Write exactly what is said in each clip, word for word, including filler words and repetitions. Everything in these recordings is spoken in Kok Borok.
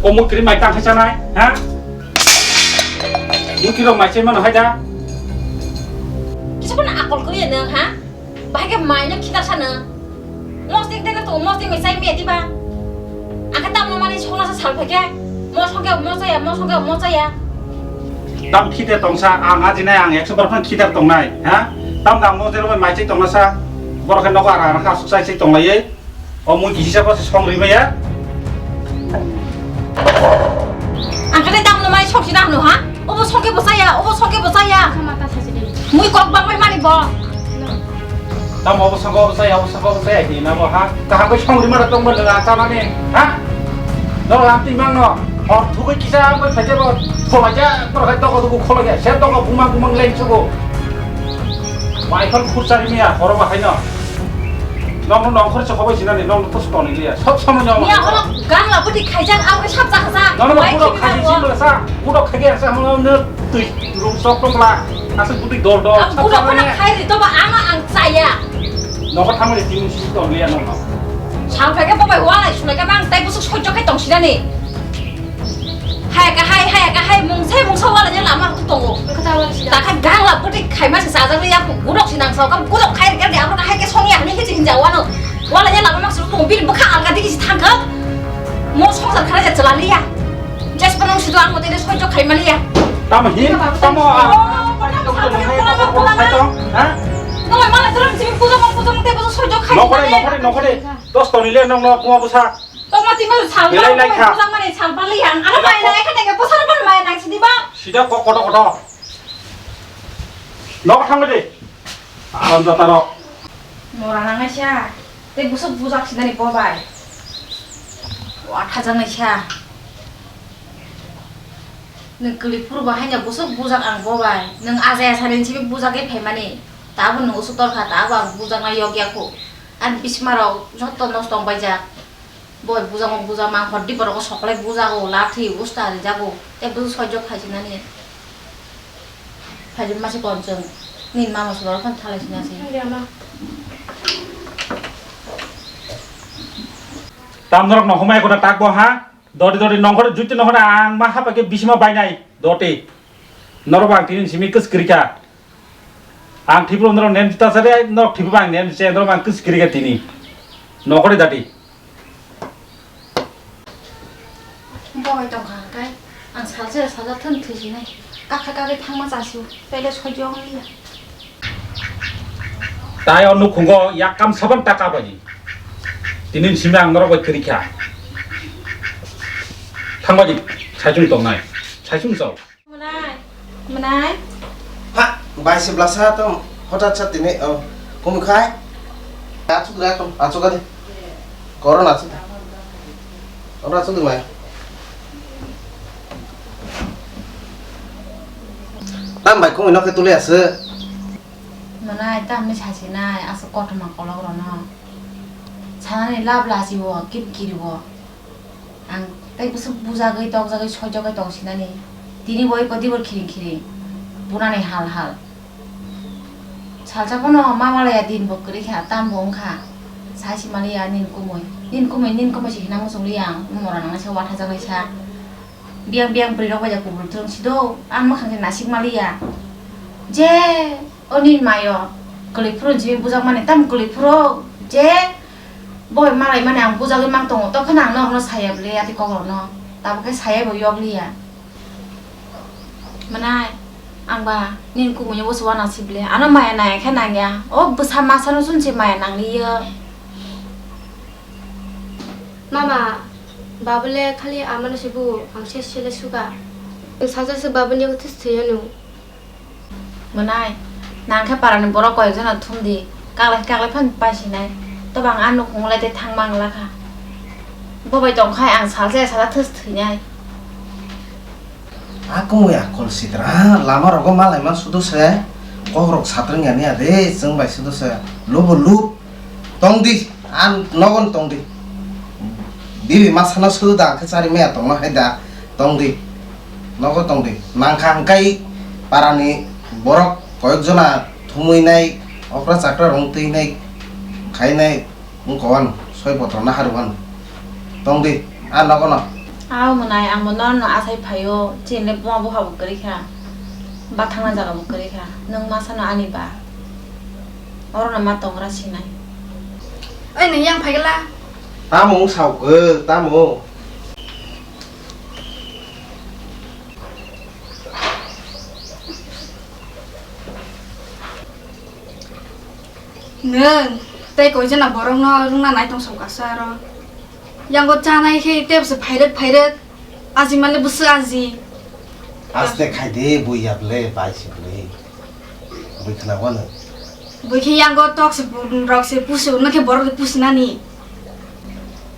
O mukiri mai tang khe chanai, ha? Mukiri rok mai chai mano hai da? Kisa phano akol kwrwi nang, ha? Bahai khe mai no khita sa nang. Mosting tei to mosting mai chai mia diba? Ang khe tamno mani songna sa sal phai khe. Mo song khe mo chaya, mo song khe mo chaya. Tam khite tongsa, ang ajinai, ang ekso bar phano khite tongnai, ha? Tam dang mo jero mai chai tongna sa. Borok khe nogo ara ara kha suk chai chai tonglaiye. O mui kisi sa bose song rimaya. Ang khe tamno mai sok sina hano ha? Obo sok khe bo chaya, obo sok khe bo chaya. Mui kok bang mai mani bo. Tamo obo sok, obo chaya, obo sok, obo chaya di na bo ha? Kaham bai song rima da tong bo nang chanani ha? No lam ti mang no. Hor thugui kisa ang bai phaje bo. Kholaja, kholaja, toko dugu kholaja. Se toko bumang bumang leng sugo. Mai khon khursa rimaya, horo bahai no. Nokno nongkhor se khobai sinani, nokno tos toni liya. Sob somoi no. Miya horo gangla bwtwi khaijak, abo khe sab jakha sa. Nono gudok khaji si bwla sa, gudok khaji sa, hamo no twi rung sok tong bwla. Aswk bwtwi dol dol. Abo gudok khana khai ri to ba ano ang chaya. Nokho thangmani tini si ton liya nokno. Sal phai khe bo bai walai sulai khe mang tai busuk sojjo khai tong sinani. Hai ka hai, hai ka hai, mung sai mung sa wala nya lama tu tongo. Kata wala sida. Ta kha gang la puti khai ma sa sa jang ya gurok si nang sa ka gurok khai ga de amo ka hai ke song ya ni hichi hinja wano. Wala nya lama mak su tongo bil bukha alga digi si thang kha. Mo song sa khara ja chala liya. Jes panong sido ang mo tene sojjo khai ma liya. Tamo hi, tamo a. Oh, panong khai to, ha? No, mala tulang simi puja mo puja mo te puja sojjo khai. Nokore, nokore, nokore. Dos toni le nong no kuma busa. Tongma tima sal belai lai kha. Puja mani sal bali yang. Ano mai na ekha tenge pusa ban mai nang sidi ba. Sida kok koto koto. Nok thang de. Aram jataro. Mora nang sa. Te busuk bujak sinani bo bai. Wa thajang nai sa. Nung kuli pur ba hanya busuk bujak ang bo bai. Nung aja ya sani chibi bujak e phaimani. Tabo nung usuk tor kha tabo ang bujak na yok ya khu. An bisma rok jotto nosto wng baijak. Boi bujak wng bujak mang hor di borok soklai bujak o lathi usta rijak o. Te bujak sojjo khai sinani. Phai masi kon chwng. Nin mama solo khan thalai sinasi. Tam norok no humai kota tak bo ha. Doti doti nongkhor juti nongkhor ang ma hapa ke bisima bainai doti. Norok ang tini simi kwskwrika. Ang thiphuru norok nem juta sari, norok thiphuru ang nem se, norok ang kwskwrika tini. Nongkhor dati. Boi tongkha kai. Ang salsa salsa thun thusinai. Kakha kakha thangma chasiu. Pele sojong liya. Tai o nukhungo yak kam saban taka baji. Tini simi ang norok bai kwrwi kha. Thang baji, saichung tongnai. Saichung chao. Mwnai. Mwnai. Ha, bai se blasa to hotat sa tini, oh, kumi khai. Achuk ra to, achuk ani. Koron achuk. Ora achuk mai. Tam bai kumi no ke tuli ase. Mwnai tamni sasinai aswk kothoma kolok rono. Sanani lab lachiwo, kip kiriwo. Ang tei bwswk bujagwi, tokjagwi, soijagwi tongsinani. Tini bo eko dibor khiring khiring. Bunani hal hal. Salsa phano ma malaya din bo kwrwi kha, tam bo wngkha. Sai si maliya nin kumui. Nin kumui, nin kumui si hina muchung liya ang. Mora nang sa watha jagwi sa. Biyang biyang bwrwi rok bai ja kubul twrwng si do. Ang mwkhang se nasik maliya. Je. O nini mayo kwlwi phuru simi bujak mani tam kwlwi phuru je boi malai mani ang bujagwi mang tongo, tokhe nang norokno saya bwle ati kokrokno, tabuk khe saya bo yok liya. Mwnai ang ba nini kumui ni bwskango uanang si bwle, ano maya nangya khe nangya, o bwsa masa no chwng se maya nang liya. Mama, babule khali amano se bu ang se sele suka. Sajak se babuni yago this thwi ano. Mwnai, nang khe parani borok koyek jona thum di, kaglai kaglai phano paisinai. Tobang a nukhung lai tei thang mang lakha. Bo bai tong khai ang salsa ya sala thus thwinai. A kumui akol sitra, lama rogo malai man sudu se, kok rok satrwng ya ni ade, chwng bai sudu se, lubo lub. Tong di, ang nogon tong di. Bibi masano sudu da khe chari maya tongma hai da, tong di. Nogo tong di. Nangkha hwnkhe parani borok koyok jona thumui nai, okra chakra rong twi nai, khai nai, wngkha wano, soi potro naharwano. Tong di, a nogono. Abo mwnai, ang bo norokno asai phaio, chini le buma bupha bo kwrwi kha, bathangna jaga bo kwrwi kha, nwng ma sano ani ba, oro no ma tongra sinai. Oi, nwng yang phaikla? Tamo wng sao khe, tamo? Nwng tei koijana borokno rwngna nai tong sao kasa aro. Yango chanai khe tebse phairwk phairwk. Aji male bwswk aji. Aste khai de, bui ya ble, bai se ble. Bui khna wano. Bui khe yango tok se bu-, rok se pusu, no khe borok de pusu nani.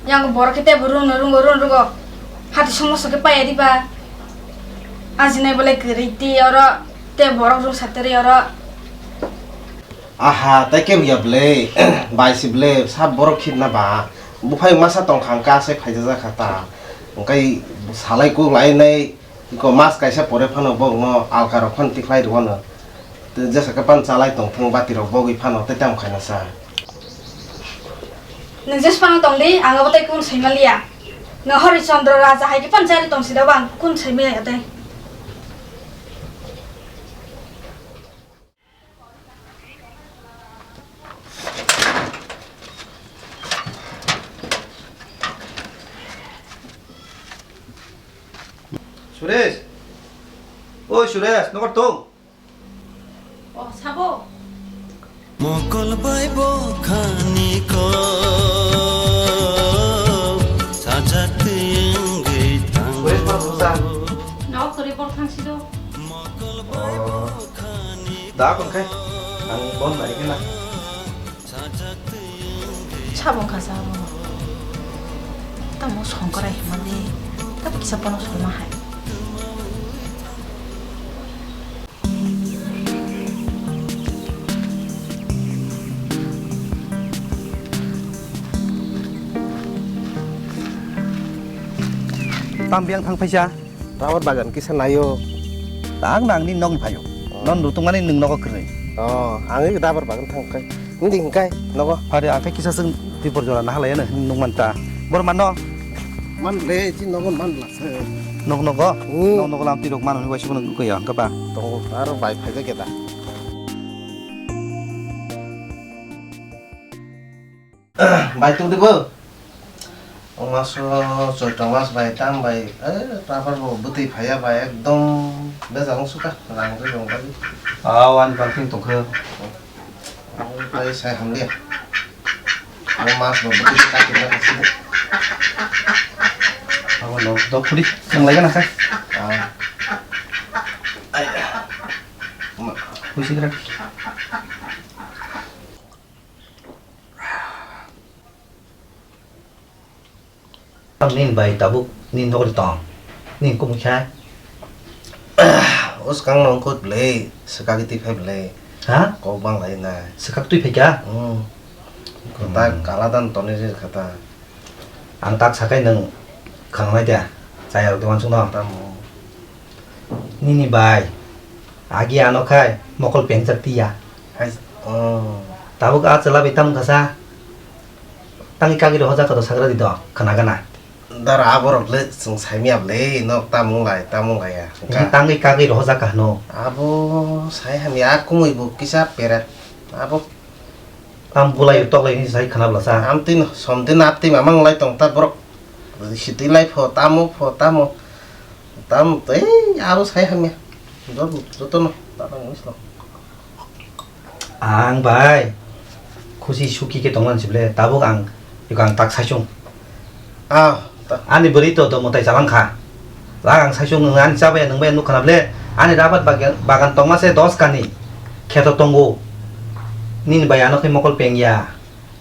Yango borok khe tebo rwngno rwngo, rwng rwngo. Hati somoso khe paya diba. Aji nai bole kwrwi ti oro, te borok rwng sateri oro. Aha, tei kebo ya ble, bai se ble, sab borok khitna ba. Buphai masa tong kha, hwnkhe aswk phaijak kha ta. Hwnkhe salai kuk lai nai, iko mas kaisa pore phano bokno alka rok phano tikhlai rwano. Tei jesa khe pan chalai tong thung, bati rok bogwi phano tei tamo khaina sa. Nwng jes phano tong di, ang abo tei kun sai maliya. Nwng Hori Chandra Raja hai khe pan chari tong sida bang kun sai maya tei. Suresh, oi Suresh, nokar tong? Oh, sabo? Mokol bai bo khani ko sajak tengwi tango. Suresh, ma busa? Nok kori bor thang sido. Mokol bai bo. Da kon khai, ang bon bai kena. Sabo kha sabo. Tamo songkora himani. Tamo kisa pono songma hai. Tam biang thang phaisa. Rubber bagan kisa naio. Tang nang ni nogni phaio. Oh. Non rutung mani nung nogo kwrwi. Oh, ang rubber bagan thang kai. Hindi hingkai nogo. Phari ang khe kisa sung tipor jora nahalai ano nung man ta. Bor mano. Man le chi nogo man la se. Nog nogo. Hmm. Nog nogo lam tirok mano ni waisi bono kaya angka ba. Tongo aro bai phai ja keda. Bai tong dibo. Omaso Choitro mas bai tam bai, eh, rubber bo bwtwi phaiya bai ekdom bejal wng suka rang ri rong bai. Aw, ani bangking tongkhe. Bai sai hamliya. O mas bo bwtwi katirna kasibo. Abo no dok khudi nang lai gana kha. Ah. Ai. Ma. Kuisi krak. Nini bai tabuk nini nokri tong. Nini kumui kha. O swkang no wngkha bwlai, swkagwi twi phai bwlai. Ha? Kok bang lai na. Swkak twi phai kha? Hmm. Kota kala dan toni ri kha ta. Ang tak sakai nwng khangnai da. Chaya rok de wansuk no. Tamo. Nini bai, agi ano khai mokol pengjak tiya. Hai, oh. Tabuk a chwla bai tamo kasa. Tangwi kagwi rohorjak to sagra di do, khna gana. Dara aborok le chwng saimya le nok tamung lai, tamung lai ya. Ni tangwi kagwi rohorjak ka hno. Abo sai hamya a kumui bo kisa pera. Abo Tam bulai tok lai ni sai khna bwla sa. Amtwi no, somtwi no aptwi mamang lai tong ta borok. Sitwi lai pho, tamo pho, tamo. Tam tei aro sai hamya. Jot-, joto no, ta tang wngsi no. Ang bai. Khusi suki khe tongmani si ble. Tabuk ang, iko ang tak sai chung. Ah, ta. Ani bwrwi to do mwtai chalang kha. Lang ang sai chung nwng ani cha bai nwng bai nuk khna ble. Ani rabat bagan, bagan tongma se dos kani. Kheto tongo. Nini bai ano khe mokol peng ya.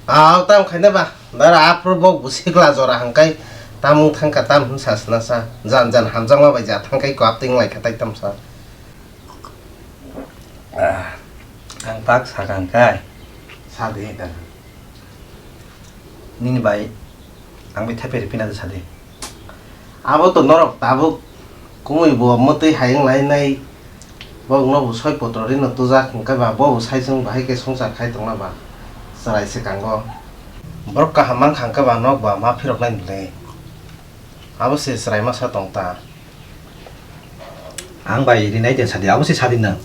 Ah, tam khaina ba. Dara aphuru bok bo sikla jora hangkai tamung thangka tam hwn sa sna sa. Jan jan hamjakma bai ja thangkai ko apting lai kha tai tam sa. Ah, ang tak sakang kai. Sa de ta. Nini bai ang bai thaipai ripina de sa de. Abo to norok tabuk kumui bo mwtwi hayung lai nai. Bok no bo soi potro rino tujak hwnkhe ba bo bo sai chwng bahai khe swngchar khai tongna ba chwrai swkango. Borok kaham mankha hwnkhe ba nok ba ma phirok nai nle. Abo se chwrai masa tong ta. Ang bai rinai de sadi, abo se sadi nang.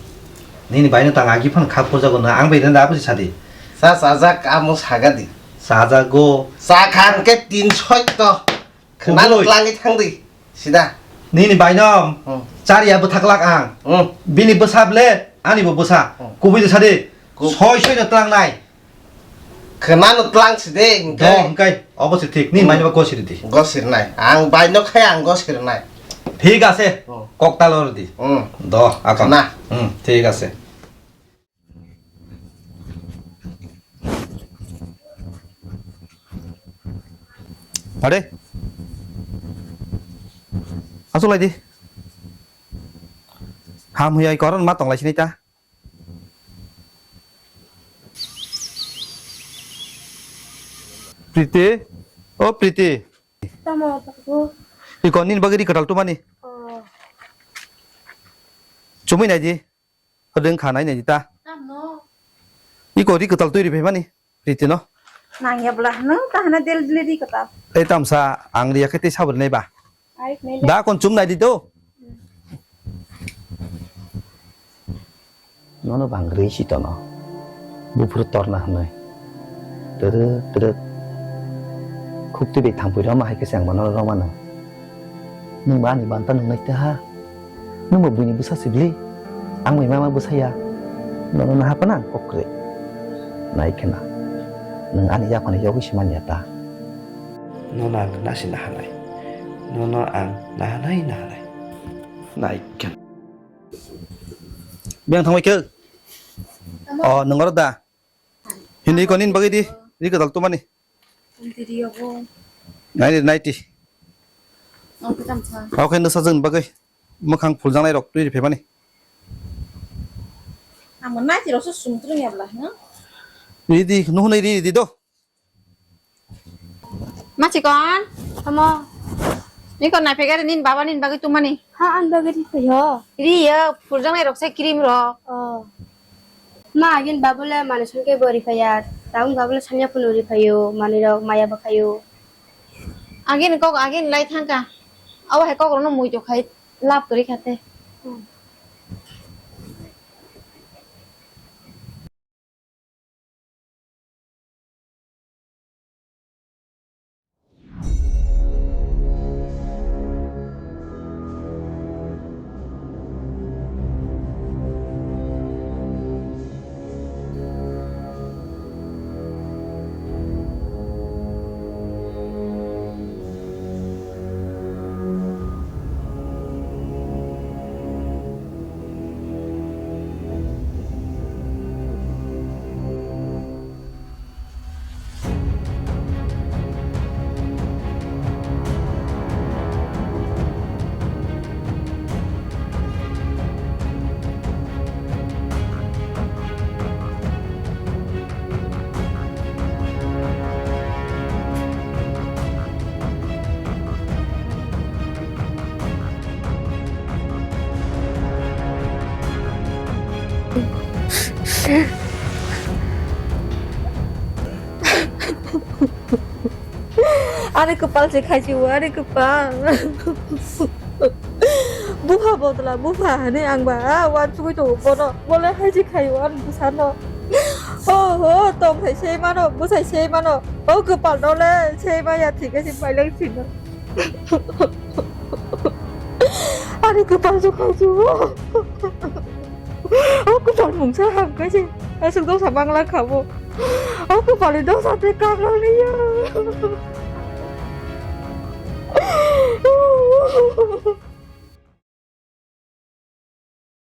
Nini bai no tang agi phan kha purjago na, ang bai rinai abo se sadi. Sa sajak amo sagadi. Sajago. Sa khan ke tin soi to. Khna Kubui. Tlangi thang di. Sida. Nini bai no Hmm. Chari abo thaklak ang. Hmm. Bini bwsa ble, ani bo bwsa. Hmm. Kubui de sadi. Kub- Soi soi no tlang nai. Khwnano tlang si de, hwnkhe. Do, hwnkhe. Obo se thik. Ni Hmm. Maino ba gosiri di. Gosirnai. Ang baino khai ang gosirnai. Thik ase. Hmm. Kok talo di. Hmm. Do, akon. Khwna. Hmm, thik ase. Are. Asuk lai di. Ham huyai koron ma tong lai sini ta. Priti, o Priti. Tamo, Paku? Iko nini bagwi ri kwtal tumani. Oh. Chumui nai di. Hodeng kha nai nai di ta. Tamo? Iko ri kwtal twi ri phaimani. Priti no. Nang ya bla, no, ta hana del del ri kwtal. Ei tamsa, ang ri ya khe tei sabri nai ba. Ai, mele. Da kon chum nai di to. Nono bang rwi si tono. Buphuru torna hwnwi. Twrwk, twrwk. Khuk twi bai thampui rwma hai khe se ang bono rwmano. Nwng ba ani banta nwngnai ta ha. Nwng bo buini bwsa sibli. Ang bai mama bwsa ya. Nono naha phano ang kok kwrwi. Nai kheno. Nwng ani yaphano yogwi se man ya ta. Nono ang nasi nahanai. Nono ang nahanai, nahanai. Nai kheno. Biyang thangbai khe? Tamo? Oh, nwng oro da? Hindi ko nini bagwi di. Ri kwtal tumani. Hindi ri obo. Nai, nai ti. Ang khe tamsa. Oke, nwsa jwng bagwi. Mwkhang phuljaknai rok twi ri phaimani. Ang bo nai ti rok se sum twrwng ya bla, hmm? Ri di, nuhunai ri di do. Ma chikon? Tamo? Ni kon nai phegari nin baba nin bagwi tumani? Ha, an bagwi ri phaio. Ri ya, phurjang nai rok se cream rok. Oh. Ma, agin babule mani songke bo ri phaiya. Taung babule sanya phunu ri phaio, mani rok maya bwkhaio. Agin kok agin lai thangka. Abo hai kok rokno mui to khai lab kwrwi khate. Hmm. Ani kwpal se khaisio, ani kwpal. Bupha bodla, bupha hinwi ang ba, ah, uansugwi tongo bono. Bole hai se khaio ani bwsano. Ho, ho, tong hai se mano, bwsai se mano. O kwpal no le se maya thik khe se pailak sino. Ani kwpal se khaisio. O kwpal mungsa ham khe se aswk dosa mangla kha bo. O kwpalni dosa tei kaklangni ya.